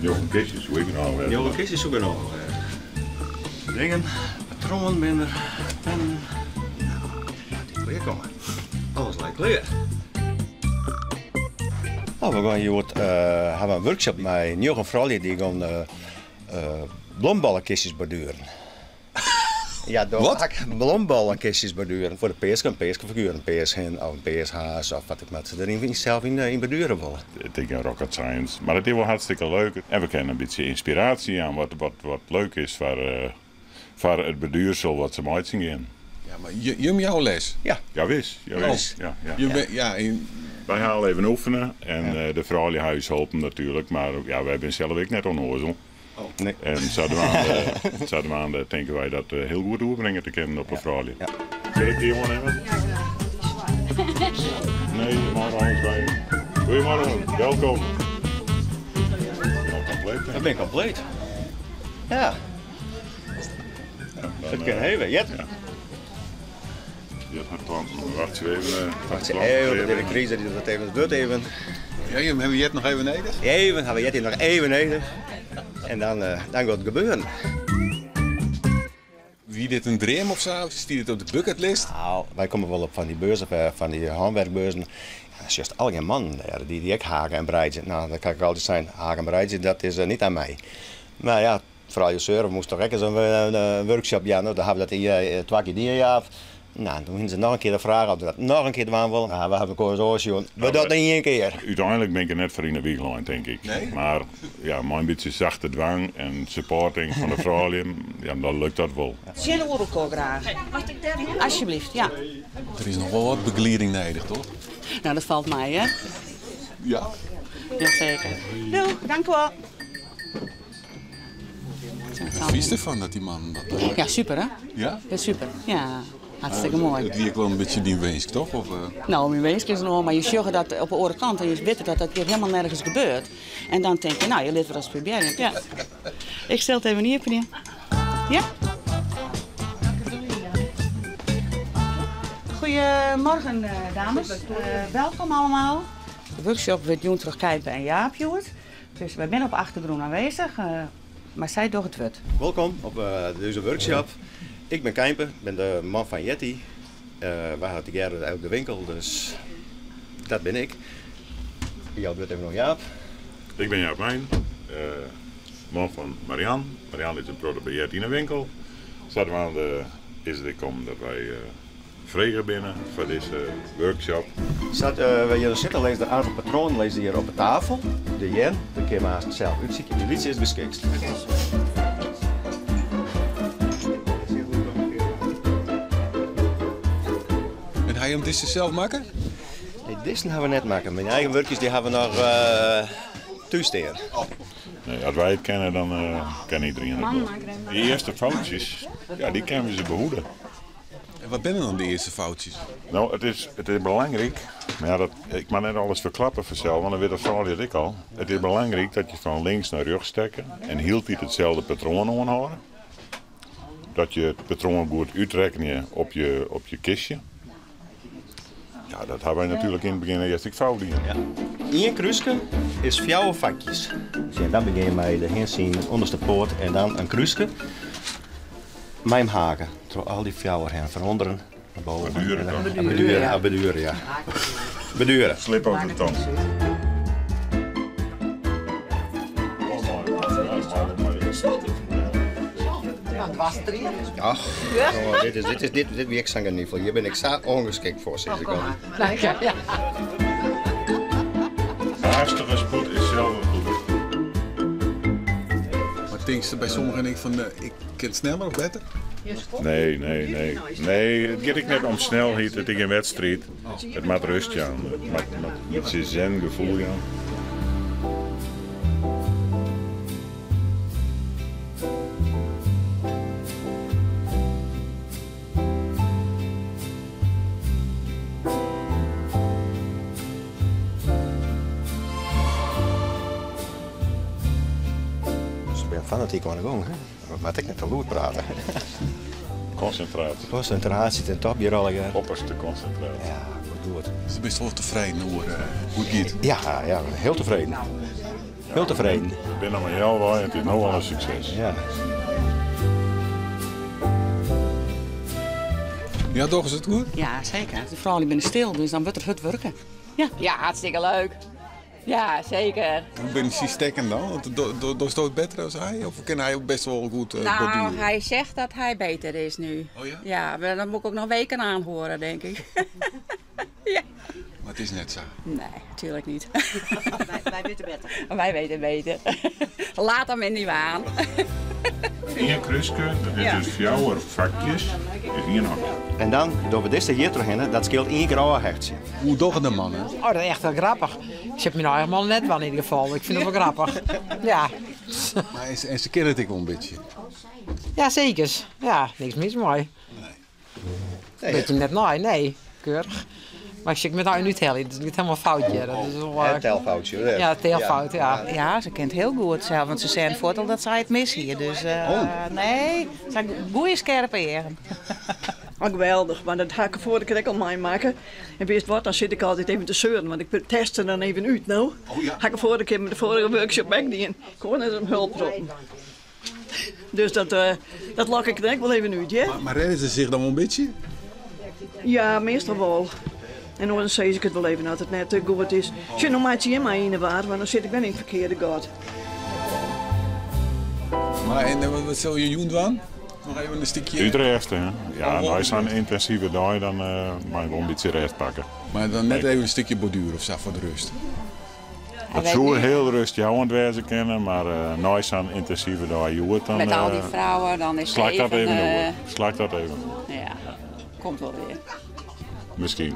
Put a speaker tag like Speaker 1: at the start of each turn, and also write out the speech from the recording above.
Speaker 1: Njoggen kistjes soe ek genôch wêze.
Speaker 2: Njoggen kistjes soe genôch wêze. Dingen, patroanen binne der, pennen. Nou, laat dy klear komme. Alles leit klear. Nou, we gean hjoed hawwe in workshop mei njoggen froulju dy gean blombollenkistjes bordueren. Ja,
Speaker 3: Wat?
Speaker 2: Blombollenkistjes bordueren foar de peaske, in peaskefiguer, in peashin of in peashaas of wat ek mar se der yn sels yn borduere wolle.
Speaker 1: It is gjin rocket science, mar it is wol hartstikke leuk en we kinne in bytsje ynspiraasje jaan wat, wat, wat leuk is foar, foar it borduersel wat se meitsjen gean.
Speaker 3: Ja, mar jim jouwe les?
Speaker 2: Ja.
Speaker 1: Jawis, jawis. Ja, ja.
Speaker 3: Jim bin, ja, en
Speaker 1: Wy ha al even oefene en de froulju ha ús holpen natuerlik, mar ja, wy binne sels ek net onnoazel.
Speaker 2: Nee.
Speaker 1: En sadwaande, sadwaande tinke wy dat hiel goed oerbringe te kinnen op 'e froulju. Sil ik dy oannimme? Nee, je mei er eins by. Goedemorgen, welkom. Al kompleet,
Speaker 2: Ik bin kompleet. Ja.
Speaker 1: Dan,
Speaker 2: It kin even, jet.
Speaker 1: Ja. Jet hat klanten. Wachtsje we even.
Speaker 2: Wachtsje even, dat even krize, dat even, dat duurt even.
Speaker 3: Ja, jim hawwe Jet noch even nedich?
Speaker 2: Even, hawwe Jet noch even nedich. En dan, dan giet it gebeuren.
Speaker 3: Wie dit in dream of sa? Stiet it op de bucketlist?
Speaker 2: Nou, wy komme wol op fan dy beurzen, fan dy hânwerkbeurzen. Ja, dan sjochst allegear mannen dêr, dy't ek hake en breidzje. Nou, dan kan ik altyd sein, hake en breidzje, dat is niet aan my. Mar ja, froulju seuren moast toch ek ris in workshop jaan. No, dan hawwe we dat twa kear dien, Jaap. Nou, toen hiene se noch in kear de fraach oft we dat noch in kear dwaan wolle. Nou, we hawwe elkoar ris oansjoen. We dogge it ien kear.
Speaker 1: Uteinlik bin ik der net foar yn 'e wiich lein, tink ik.
Speaker 3: Nee?
Speaker 1: Mar ja, mei in bytsje sachte dwang en supporting fan de froulju, ja, dan lukt dat wol.
Speaker 4: Tsjinoer elkoar graach. Alsjeblieft, ja.
Speaker 3: Der is noch wol wat begelieding nedich, toch?
Speaker 4: Nou, dat falt mei, hè?
Speaker 3: Ja.
Speaker 4: Jazeker. Doeg, dank u wel.
Speaker 3: Wat fynst derfan dat dy mannen dat dogge?
Speaker 4: Ja, super hè?
Speaker 3: Ja?
Speaker 4: Ja, super. Ja, hartstikke moai.
Speaker 3: It wie ek wol in bytsje dyn winsk, toch? Of?
Speaker 4: No, myn winsk is no, mar je sjogge dat op de oare kant en je witte dat dat hjir hielendal nergens gebeurt. En dan tink je, no, je litte ris probearje. Ja. Ik sil it even iepenje. Ja? Goedemorgen, dames. Welkom allemaal. De workshop wurdt jûn troch Keimpe en Jaap hjoed. Dus wy binne op de achtergrûn aanwezich, mar sy dogge it wurd.
Speaker 2: Welkom op dizze workshop. Ik bin Keimpe, bin de man fan Jetty. Wy hawwe tegearre op de winkel, dus dat bin ik. Jou it wurd even oan Jaap.
Speaker 1: Ik bin Jaap Mijn, man fan Marian. Marian is in protte by Jetty yn de winkel. Sadwaande is it ek kommen dat wy frege binne foar dizze workshop.
Speaker 2: Sa't we hjir sitte lizze der in oantal patroanen lizze hjir op de tafel. De jen, dat kinne we aanst sels útsykje. Dy lytse is geskikst.
Speaker 3: En ha jim dizze sels makke?
Speaker 2: Nee, dizze hawwe we net makke. Myn eigen wurkjes dy hawwe we noch thús stean.
Speaker 1: Nee, as wy it kinne, dan kin iederien it wol. Dy earste foutsjes, ja, dy kinne we se behoede.
Speaker 3: En wat binne dan de earste foutsjes?
Speaker 1: No, it is, it is belangryk, mar ja, dat, ik moat net alles ferklappe fansels, want dan witte de froulju it ek al. It is belangryk dat je fan links nei rjochts stekke en hieltyd itselde patroan oanhâlde. Dat je it patroan goed útrekkenje op je, op je kistje. Ja, dat hawwe wy natuerlik yn it begjin earst ek fout dien.
Speaker 2: Ja. Ien krúske is fjouwer fakjes. Dus ja, dan begjin je mei de hin syn ûnderste poat en dan in krúske mei him hake troch al dy fjouwer hin, fan ûnderen nei boven.
Speaker 1: Borduere toch?
Speaker 2: Ja, borduere, ja, borduere, ja. Borduere.
Speaker 1: Slip over de tong.
Speaker 2: Ach, oh, dit is, dit is, dit, dit wie ek sa'n genivel. Hjir bin ik sa ûngeskikt foar, sis ik al.
Speaker 1: Haastige spoed is zelden goed.
Speaker 3: Mar tinkst by sommigen ek fan, ik kin it sneller of better?
Speaker 1: Nee, nee, nee. Nee, it giet ek net om snelheid, it is gjin wedstriid. It moat rêst jaan, it moat in bytsje zen-gefoel jaan.
Speaker 2: Se binne fanatyk oan de gong, hè? Moat ik net te lûd prate.
Speaker 1: Konsintraasje.
Speaker 2: Konsintraasje ten top hjir allegear.
Speaker 1: Opperste konsintraasje.
Speaker 2: Ja, goed.
Speaker 3: Dus do bist wol tefreden oer hoe't it giet?
Speaker 2: Ja, ja, hiel tefreden. Hiel tefreden.
Speaker 1: We binne noch mar healwei en it is no al in sukses.
Speaker 2: Ja.
Speaker 3: Ja, dogge se it goed?
Speaker 4: Ja, seker. De froulju binne stil, dus dan wurdt der hurd wurke. Ja.
Speaker 5: Ja, hartstikke leuk. Ja, seker.
Speaker 3: Hoe binne syn stekken dan? Want dochsto it better as hy? Of kin hy best wol goed
Speaker 5: Nou,
Speaker 3: bordueren?
Speaker 5: hij zegt dat hij beter is nu.
Speaker 3: Oh ja?
Speaker 5: Ja, maar dan moet ik ook nog weken aanhoren, denk ik. Ja.
Speaker 3: Maar it is net sa.
Speaker 5: Nee, natuurlijk niet.
Speaker 4: Wy witte better.
Speaker 5: Wij weten beter. Laat hem in die waan.
Speaker 1: Ien krúske, dat is dus fjouwer fakjes, is ien hokje.
Speaker 2: En dan dogge we dizze hjir trochhinne, dat skeelt ien kear ôfhechtsje.
Speaker 3: Hoe dogge de mannen?
Speaker 6: Oh, dat is echt wel grappig. Ik zit mijn eigen man net wel in ieder geval. Ik vind het wel grappig. Ja.
Speaker 3: Maar en se kinne it ek wol in bytsje?
Speaker 6: Ja, zeker. Ja, niks mis mei.
Speaker 2: Nee.
Speaker 6: Weet je net nee, nee. Keurig. Maar ik zit met haar nu tellen. Dat is niet helemaal fout, ja. Dat is wel,
Speaker 2: Ja, telfoutje. hè?
Speaker 6: Ja, telfout, ja.
Speaker 4: Ja, ze kent heel goed zelf, want ze zijn voordeel dat zij het mis hier. Dus
Speaker 2: Oh.
Speaker 4: nee, ze zijn goede scherpe heren.
Speaker 7: Oh, geweldig, maar dat ga ik voor de al mee maken. En wist wat, dan zit ik altijd even te zeuren, want ik test er dan even uit nou.
Speaker 3: Oh ja.
Speaker 7: Ga ik vorige keer met de vorige workshop ook die in. Ik hoor net een hulp roepen. Dus dat lok ik denk wel even uit, ja?
Speaker 3: Maar redden ze zich dan wel een beetje?
Speaker 7: Ja, meestal wel. En dan zeg ik het wel even dat het net goed is. Zit nog maar in mij in de waar, want dan zit ik wel in het verkeerde gat.
Speaker 3: Maar en wat zal je doen dan? Nog even een stukje.
Speaker 1: Utrecht, hè? Ja, nou is zo'n intensieve dag, dan mag je wel een beetje rest pakken.
Speaker 3: Maar dan net even een stukje borduur of zo voor de rust.
Speaker 1: Het zou heel rustjouwend wezen kunnen, maar nou is zo'n intensieve dag, je wordt dan,
Speaker 5: Met al die vrouwen, dan is
Speaker 1: Slak dat
Speaker 5: even,
Speaker 1: even door. Slak dat even door.
Speaker 5: Ja, komt wel weer.
Speaker 1: Misschien.